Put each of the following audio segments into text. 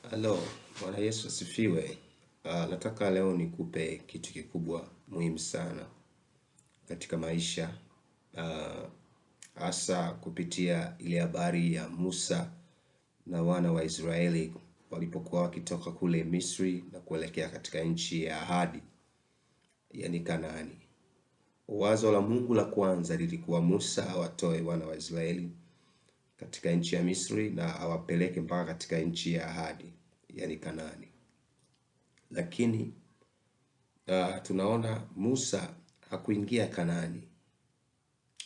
Halo, Bwana Yesu asifiwe. Nataka leo nikupe kitu kikubwa muhimu sana katika maisha, hasa kupitia ile habari ya Musa na wana wa Israeli walipokuwa wakitoka kule Misri na kuelekea katika nchi ya ahadi, yaani Kanaani. Wazo la Mungu la kwanza lilikuwa Musa awatoe wana wa Israeli katika nchi ya Misri na awapeleke mpaka katika nchi ya ahadi, yaani Kanaani. Lakini tunaona Musa hakuingia Kanaani.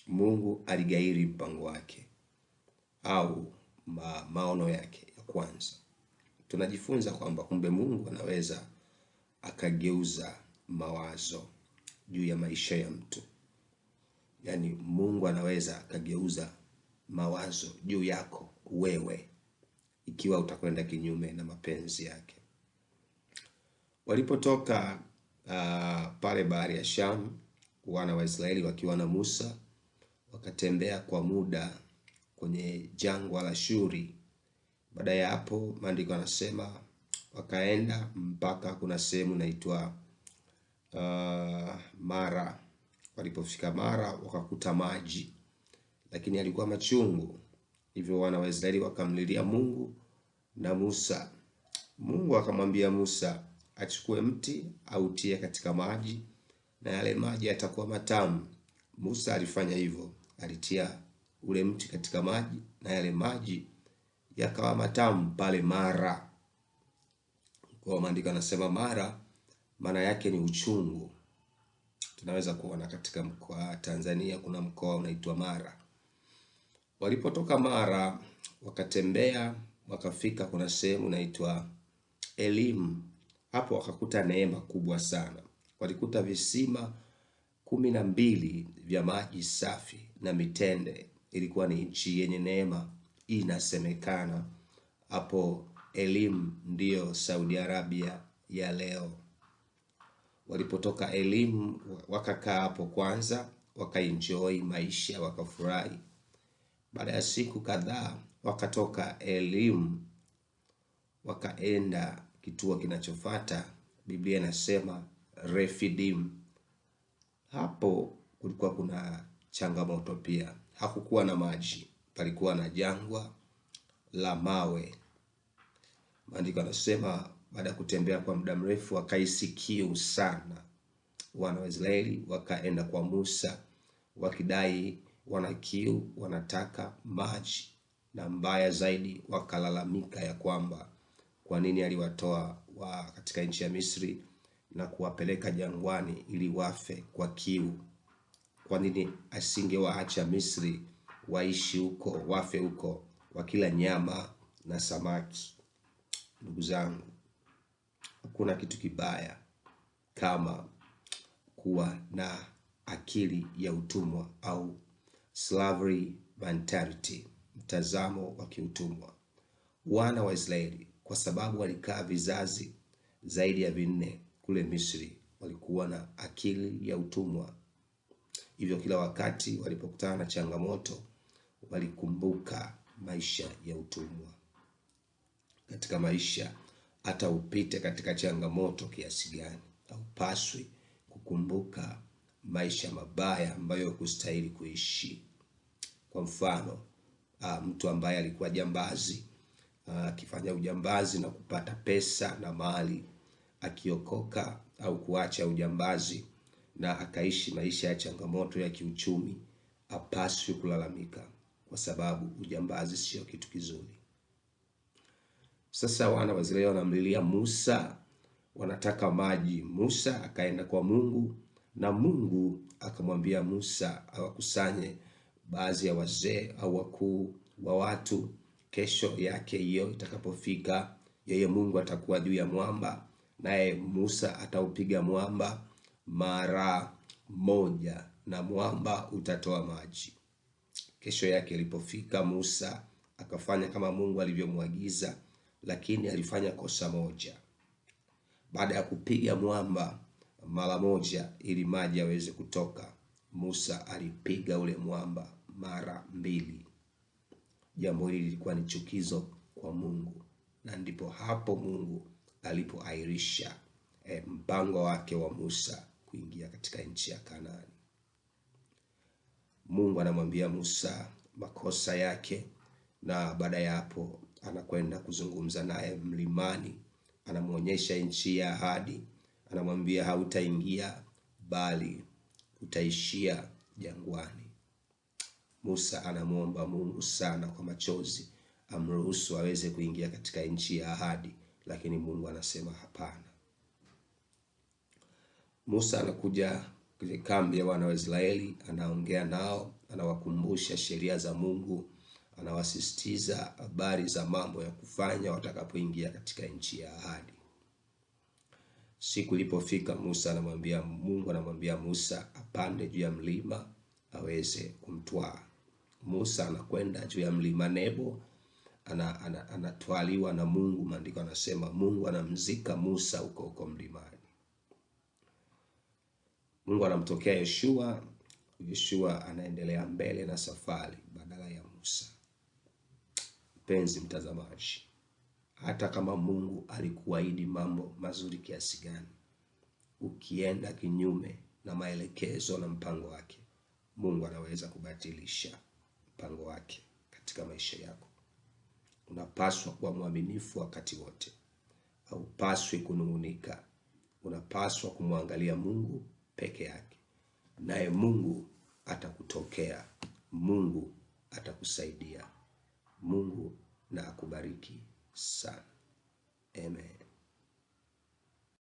Mungu aligairi mpango wake au maono yake ya kwanza. Tunajifunza kwamba kumbe Mungu anaweza akageuza mawazo juu ya maisha ya mtu. Yaani Mungu anaweza akageuza mawazo juu yako wewe ikiwa utakwenda kinyume na mapenzi yake. Walipotoka pale bahari ya Shamu, wana wa Israeli wakiwa na Musa wakatembea kwa muda kwenye jangwa la Shuri. Baada ya hapo, maandiko yanasema wakaenda mpaka kuna sehemu inaitwa Mara. Walipofika Mara wakakuta maji, lakini yalikuwa machungu. Hivyo wana wa Israeli wakamlilia Mungu na Musa. Mungu akamwambia Musa achukue mti autie katika maji na yale maji yatakuwa matamu. Musa alifanya hivyo, alitia ule mti katika maji na yale maji yakawa matamu pale Mara. Kwa maandiko yanasema Mara maana yake ni uchungu. Tunaweza kuona katika mkoa Tanzania kuna mkoa unaitwa Mara. Walipotoka Mara wakatembea wakafika kuna sehemu inaitwa Elimu. Hapo wakakuta neema kubwa sana. Walikuta visima 12 vya maji safi na mitende. Ilikuwa ni nchi yenye neema, inasemekana. Hapo Elimu ndiyo Saudi Arabia ya leo. Walipotoka Elimu wakakaa hapo kwanza, wakaenjoy maisha, wakafurahi. Baada ya siku kadhaa wakatoka Elimu wakaenda kituo kinachofuata, Biblia inasema Refidim. Hapo kulikuwa kuna changamoto pia. Hakukuwa na maji, palikuwa na jangwa la mawe. Maandiko yanasema baada ya kutembea kwa muda mrefu wakahisi kiu sana. Wana wa Israeli wakaenda kwa Musa wakidai wana kiu, wanataka maji. Na mbaya zaidi wakalalamika ya kwamba kwa nini aliwatoa katika nchi ya Misri na kuwapeleka jangwani ili wafe kwa kiu. Kwa nini asingewaacha Misri waishi huko, wafe huko wakila nyama na samaki? Ndugu zangu, hakuna kitu kibaya kama kuwa na akili ya utumwa au slavery mentality, mtazamo wa kiutumwa. Wana wa Israeli kwa sababu walikaa vizazi zaidi ya 4 kule Misri, walikuwa na akili ya utumwa. Hivyo kila wakati walipokutana na changamoto walikumbuka maisha ya utumwa. Katika maisha, hata upite katika changamoto kiasi gani, haupaswi kukumbuka maisha mabaya ambayo hukustahili kuishi. Kwa mfano, mtu ambaye alikuwa jambazi, akifanya ujambazi na kupata pesa na mali, akiokoka au kuacha ujambazi na akaishi maisha ya changamoto ya kiuchumi, hapaswi kulalamika kwa sababu ujambazi sio kitu kizuri. Sasa wana wa Israeli wanamlilia Musa, wanataka maji. Musa akaenda kwa Mungu na Mungu akamwambia Musa awakusanye baadhi ya wazee au wakuu wa watu. Kesho yake hiyo itakapofika, yeye Mungu atakuwa juu ya mwamba, naye Musa ataupiga mwamba mara moja na mwamba utatoa maji. Kesho yake ilipofika, Musa akafanya kama Mungu alivyomwagiza, lakini alifanya kosa moja. Baada ya kupiga mwamba mara moja ili maji yaweze kutoka, Musa alipiga ule mwamba mara 2. Jambo hili lilikuwa ni chukizo kwa Mungu. Na ndipo hapo Mungu alipoahirisha mpango wake wa Musa kuingia katika nchi ya Kanaani. Mungu anamwambia Musa makosa yake, na baada ya hapo anakwenda kuzungumza naye mlimani, anamwonyesha nchi ya ahadi, anamwambia hautaingia bali utaishia jangwani. Musa anamwomba Mungu sana kwa machozi amruhusu aweze kuingia katika nchi ya ahadi, lakini Mungu anasema hapana. Musa anakuja kwenye kambi ya wana wa Israeli, anaongea nao, anawakumbusha sheria za Mungu, anawasisitiza habari za mambo ya kufanya watakapoingia katika nchi ya ahadi. Siku ilipofika, Musa anamwambia Mungu, anamwambia Musa apande juu ya mlima aweze kumtwaa. Musa anakwenda juu ya mlima Nebo, anatwaliwa na Mungu. Maandiko anasema Mungu anamzika Musa huko huko mlimani. Mungu anamtokea Yoshua. Yoshua anaendelea mbele na safari badala ya Musa. Mpenzi mtazamaji, hata kama Mungu alikuahidi mambo mazuri kiasi gani, ukienda kinyume na maelekezo na mpango wake, Mungu anaweza kubatilisha mpango wake katika maisha yako. Unapaswa kuwa mwaminifu wakati wote. Haupaswi kunung'unika. Unapaswa kumwangalia Mungu peke yake, naye Mungu atakutokea. Mungu atakusaidia. Mungu na akubariki sana. Amen.